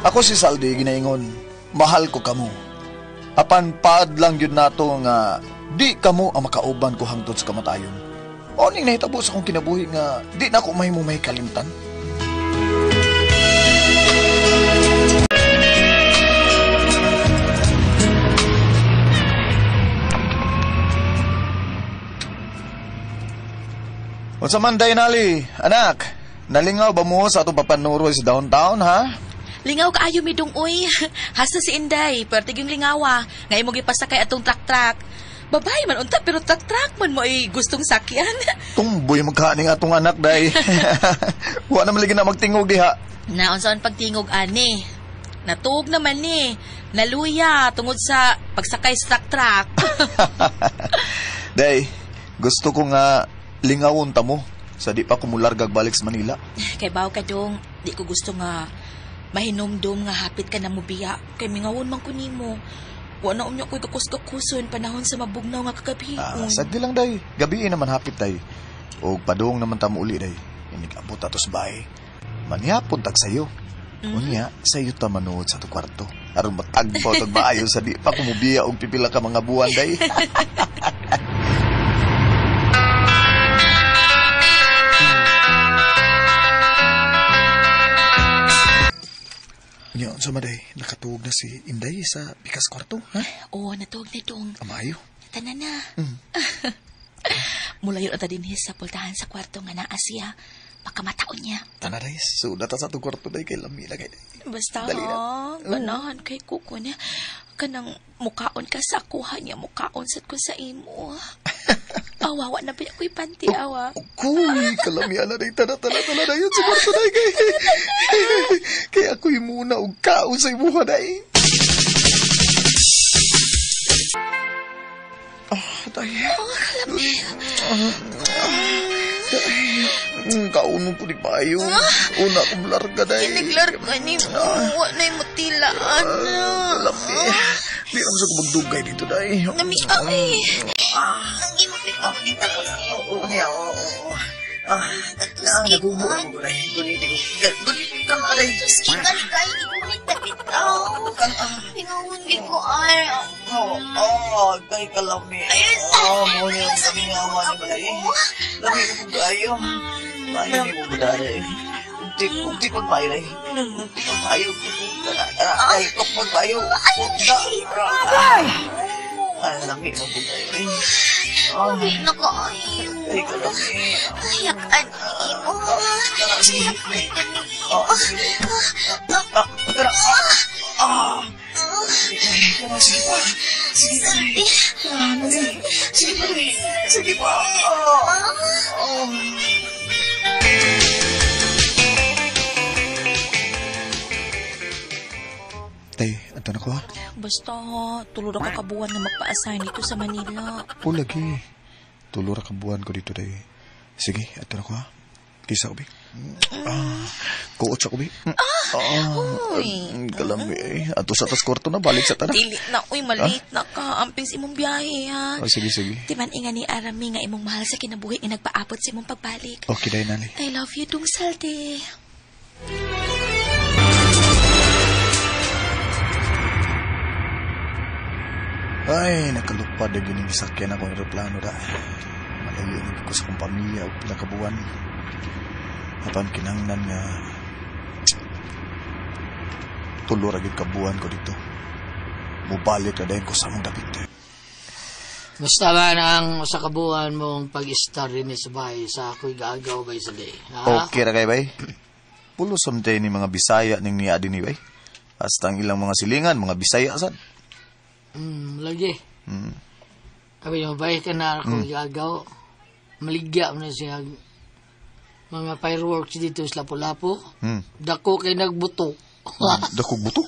Ako si Saldi ginaingon, mahal ko kamo. Apan paad lang yun nato nga di kamo ang makauban ko hangtod sa kamatayon. Oning nahitabo sa akong kinabuhi nga di na ako mahimo may kalimtan. Unsa man day nali, anak? Nalingaw ba mo sa atong papanuroy sa downtown, ha? Lingaw kaayo mi dong uy. Hasta si Inday, pertig yung lingawa. Nga imong gipasakay atong truck-truck. Babae man unta pero truck-truck man mo ay gustong sakyan. Tumboy magkaaning atong anak day. Wa na lagi na magtingog diha. Naunsaon pagtingog ani. Natuog naman ni. Naluya tungod sa pagsakay sa truck-truck. Day, gusto ko nga lingawon ta mo sa di pa kumulargag balik sa Manila. Kay baw ka dong, di ko gusto nga mahinumdum nga hapit ka na mobiya. Kay mingawon man ko nimo. Wa na unya ko'y kakus-kakuson panahon sa mabugnaw nga kagabi. Ah, sagdi lang day. Gabi naman hapit day. Og padung naman ta mo uli day. Inig-abot ato sa bahay. Manihapon tag sayo. Unya, sayo ta manuod sa ato kwarto. Aron matagbaw tag maayo sa di pa kumubiya og pipila ka mga buwan day. Unya, unsa man day, nakatuog na si Inday sa pikas kwarto, ha? Oo, natuog na dong. Amayo. Tanan na. Mulayo na ta dinhi sa pultahan sa kwarto nga naa siya. Baka mataon niya. Tana day, suda ta sa atong kwarto day kay lami lagay. Basta, Dali na. Ganahan kay kuko niya. Kanang mukaon ka sa kuha niya, mukaon sad ko sa imo. Awawa na ba ako'y panty, awa. Kuy, kalamian na day, tana, tana, tana na yun sa kwarto day kay. Kay ako'y muna og kaon sa imuha day. Ah, day. Oh, kalami. Kauno po ni Payo. Una kong larga day. Kiniglar ka ni mo. Wa na'y mutilaan na. Kalami. Di naman sa kumagdugay dito day. Nami, ay. Ang imo Kita ko na. Oo, niya, oo. Ah, nagubo ako day. Guniti ko. Guniti ka na day. Tuskikan kay igunit na bitaw. Pingawon di ko ay. Oo, oh, kay kalami. Oh, mo niya ang kamingawan ni Balay. Lami ko kayo. Mayo ni mo day. Ugti pagpayo day. Ugti pagpayo. Ay, pagpayo. Ay, lami mo day. Ay, nakaayo. Ay, kalami. Yakan imo. Sige. Yakan ka ni Oh, sige. Ah, tara. Ah. Tara, sige pa. Sige pa. Ah, dali. Sige pa. Sige pa. Ah. Oh. Tay, ato na ko ha? Basta, tulo ra ka kabuan na magpa-assign dito sa Manila. O lagi. Tulo ra ka buwan ko dito, day. Sige, ato na ko ha? Kisa ko, bi. Ah, kuot sa ko, bi. Ah, uy. Kalami eh. Ato sa tas kwarto na, balik sa tanan. Dili na, uy, malate na ka. Amping sa imong biyahe, ha? Oh, sige, sige. Di man inga ni Arami nga imong mahal sa kinabuhi nga nagpaabot sa imong pagbalik. Okay, day, nali. I love you, Dung Salde. Ay, nakalupad na gining gisakyan akong eroplano da. Malayo na ko sa akong pamilya og pila ka buwan. Apan kinahanglan nga tulo ra gyud ka buwan ko dito. Mubalik na dayon ko sa among dapit. Basta man ang usa ka buwan mong pag-istar din sa bahay sa ako'y gaagaw bay sa day. Ha? Okay ra kay bay. Pulos ni mga Bisaya ning niya dinhi bay. Hasta ang ilang mga silingan, mga Bisaya sad. Lagi. Abi mo bay ka na ako gagaw. Maligya mo na siya mga fireworks dito sa Lapu-Lapu. Dako kay nagbuto. Dakog buto?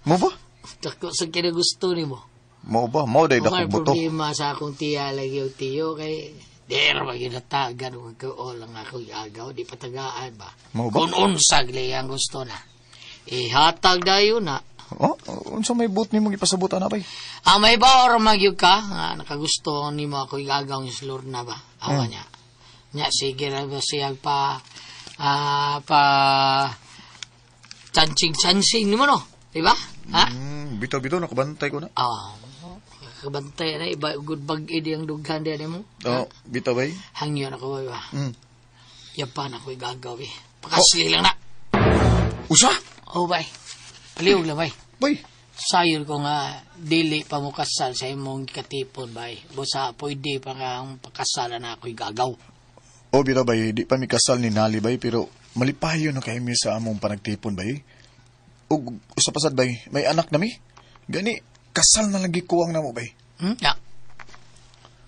Mo ba? Dako sa kinagusto nimo. Mo ba? Mo day dakog buto. Problema sa akong tiya lagi o tiyo kay der maginatagan og kaol ang ako gagaw di patagaan ba. Mo ba? Kung unsa gali ang gusto na. Ihatag dayon na. Oh, unsa may but nimo gipasabot ana bay? Ah, may ba or magyug ka? Nga, nakagusto nimo ako igagaw ng slur na ba? Awa niya. Nya, sige ra ba siya pa, pa, Chancing-chancing ni mo, no? Diba? Ha? Bitaw-bitaw, nakabantay ko na. Ah, kabantay na iba good bag idi ang dughan diyan mo. Oh, bitaw bay. Hangyo na ko ba? Yapan ako igagaw eh. Pakasli lang na. Usa? Oh, bay. Paliwag lang, bay. Bay. Sayon ko nga, dili pa mo kasal sa imong katipon, bay. Busa, pwede pa nga ang pakasalan na ako'y gagaw. Oh, bitaw bay, di pa mi kasal ni Nali bay, pero malipayo na kayo mi sa among panagtipon bay. Ug usa pasad bay, may anak na mi. Gani, kasal na lagi kuwang na mo bay. Ya.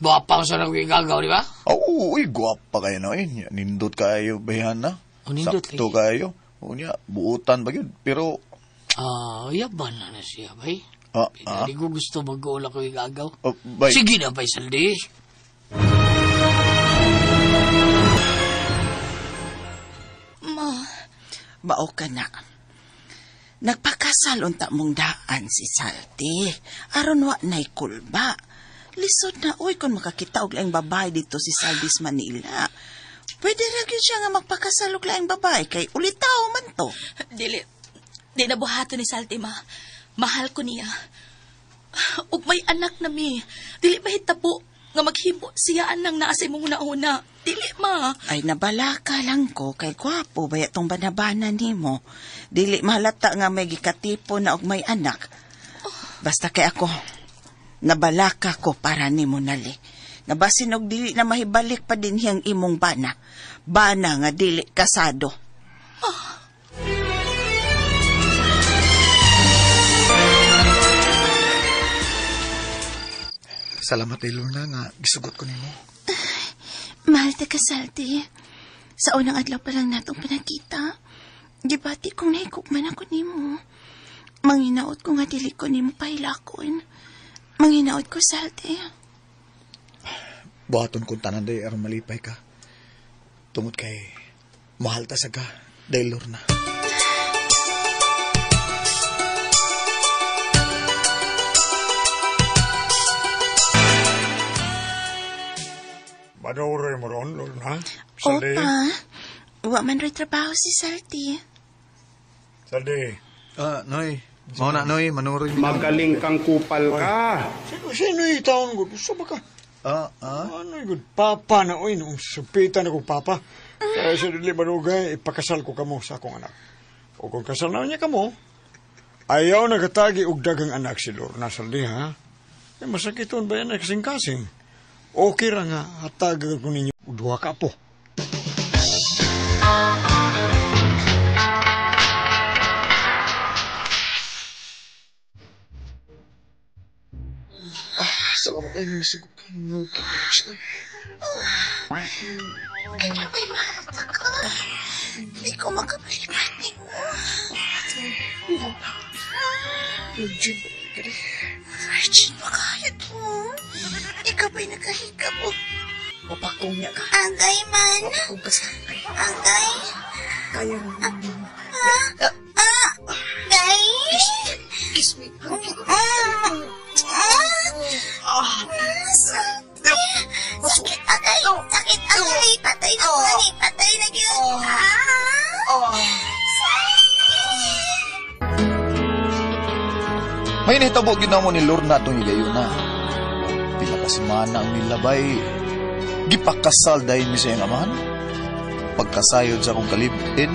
Buwapa ko sa ako'y gagaw, di ba? Oh, uy, guwapa kayo na eh. Nindot kayo bayhan na. Oh, nindot, sakto kayo. Unya, buutan ba yun? Pero, Yaban na siya, bay. Hindi ko gusto mag-uula ko igagaw. Oh, bay. Sige na, bay, Saldi. Ma, Bao ka na. Nagpakasal unta mong daan si Saldi. Aron wa na'y kulba. Lisod na oy kung makakita og laing babae dito si Saldi sa Manila. Pwede ra gyud siya nga magpakasal og laing babae kay ulitaw man to. Dili. Di na buhaton ni Saldi, ma. Mahal ko niya. Ug may anak na mi. Dili mahitabo nga maghimo siya anang naa sa imong una-una. Dili, ma. Ay, nabalaka lang ko kay gwapo ba itong banabana nimo. Dili mahalata nga may gikatipo na og may anak. Basta kay ako, nabalaka ko para nimo nali. Nabasin og dili na mahibalik pa din hiyang imong bana. Bana nga dili kasado. Salamat kay Lorna nga gisugot ko nimo. Mahal ta ka, Saldi. Sa unang adlaw pa lang natong panagkita, gibati kong nahigugman ako nimo. Manginaot ko nga dili ko nimo pahilakon. Manginaot ko, Saldi. Buhaton kong tanan day aron malipay ka. Tungod kay mahal ta sa ka, day Lorna. Manuroy mo ron, Lorna? Saldi. Opa, wa man ro'y trabaho si Saldi. Saldi. Noy. Mao na, Noy. Manuroy mi. Magaling kang kupal ka. Sino yung taon ko? Gusto ba ka? Ano yung papa na, oy, nung supitan ako, papa. Kaya sa dili manugay, ipakasal ko kamo sa akong anak. O kung kasal na niya kamo, ayaw nagatagi og dagang anak si Lorna, Saldi, ha? Eh, masakiton ba yan ay kasing-kasing? Okay ra nga, hatagan ko ninyo duha ka po. Salamat ay nasugot ka. Ay, mahal ka. Hindi ko makabalikat nimo. Virgin ba ka? Virgin ba kaya mo? Ikaw ba'y nakahikap o? Mapakong niya ka. Agay man. Mapakong ka sa... Agay. Kaya mo. Gay. Kiss me. Sakit agay. Sakit agay. Patay na agay. Patay na gyud. May nahitabo gyud namo ni Lorna atong higayuna. Pila ka semana ang nilabay. Gipakasal dahil mi sa iyang amahan. Pagkasayod sa akong kalibin,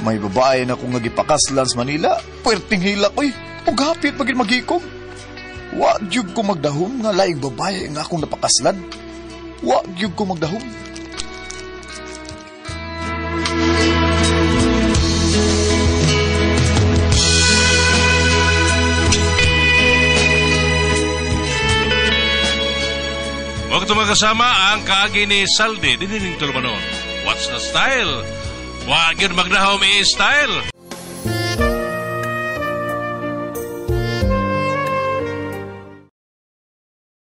may babae na kung nga gipakaslan sa Manila, puwerteng hilak oy. Ug hapit pagin maghikog. Wa gyud ko magdahom nga laing babae nga akong napakaslan. Wa gyud ko magdahom. Huwag ito magkasama ang kaagi ni Saldi. Dinining tulumanon. What's the style? Wag yun magdahom i-style.